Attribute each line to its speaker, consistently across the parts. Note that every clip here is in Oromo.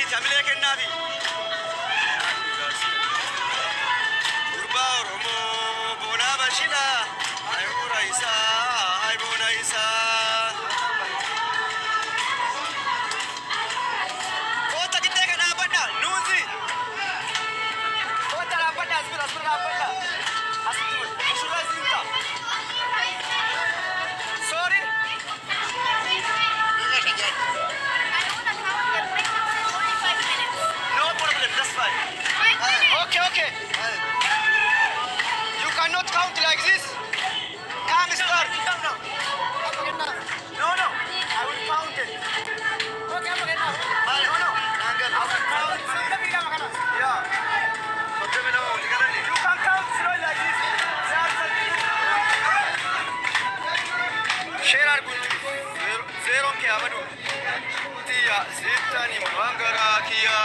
Speaker 1: Isaaniiti hamilee kennaafi. Gurbaa Oromoo boonaa bashilaa ayuura isaa ay boona isaa. Koota qixxee kan dhaabbadha nuusi. Koota dhaabbadha, as bira, as bira dhaabbadha. As mushurraa isiin ta'a. Sorry.
Speaker 2: I wanna count the pregnancy only 5 minutes.
Speaker 1: No problem, that's fine.
Speaker 2: 5 minutes.
Speaker 1: Okay. You cannot count like this. Come start. No. I will count it. No. I will count. Yeah. You can count slow like this. They are 32. Share arguun zeeroon kee abadu. Tiyya sittani waan garaa kiyya.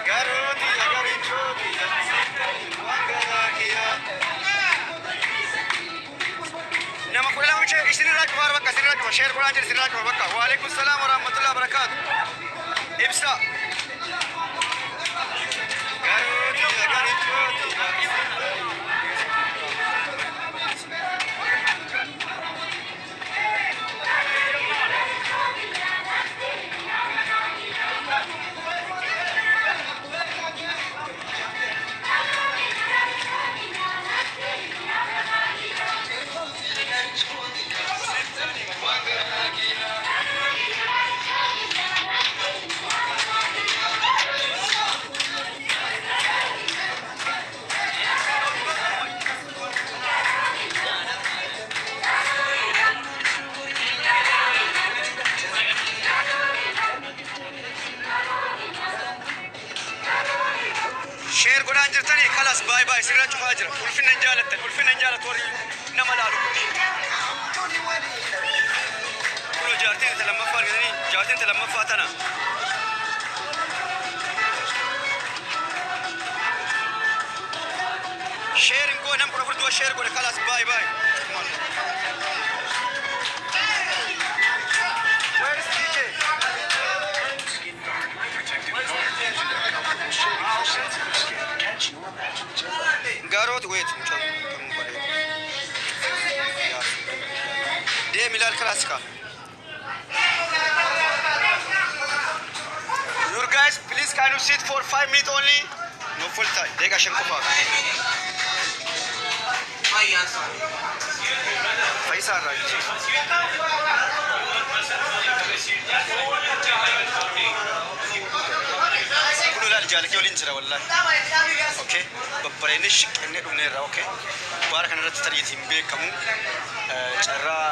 Speaker 1: Garuu tiyya garichoo tiyya sittani waan garaa kiyya. Nama 12 ishee isinirraa cufaara bakka, isinirraa cufa, share godhaan jira, isinirraa cufa bakka. Waalaikum salaam wa rahmatullahi wa barakaatu. Ibsa. Garuu tiyya garichoo tiyya sittani. Waan garaa kiyya. Share godhaan jirtanii kalas, baay baay, sirra cufaa jira. Ulfinna hin jaalattan, ulfinna hin jaalatu warri nama laalu kunniin. Kunoo jaartiin ta lammaffaa argatanii, jaartiin ta lammaffaa tana. Share hin goone, nam 14 du'a share godhe, kalas, baay baay. Where is DJ?
Speaker 3: Skin Guard Protective Guard gives you that comfortable shade for sensitive skin. Catch your imaginative life.
Speaker 1: Garooti wait, mucaan kan bareedu. Deemi ilaal kilaasika. You guys, please can you sit for 5 minutes only? No full time. Deeqa 5 qofaaf. Faayisaa irraa jechuudha. Kun ilaali, jaalakee waliin jira wallahi. Okay. Babbareennee shiqqennee dhufneerra, okay. Baara kana irratti tariitiin beekamu carraa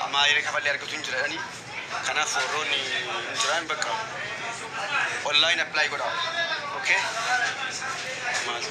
Speaker 1: amaayiree kafallee argatu hin jiradhani. Kanaaf warroonni hin jiraan bakka online apply godhaa. Okay. Maal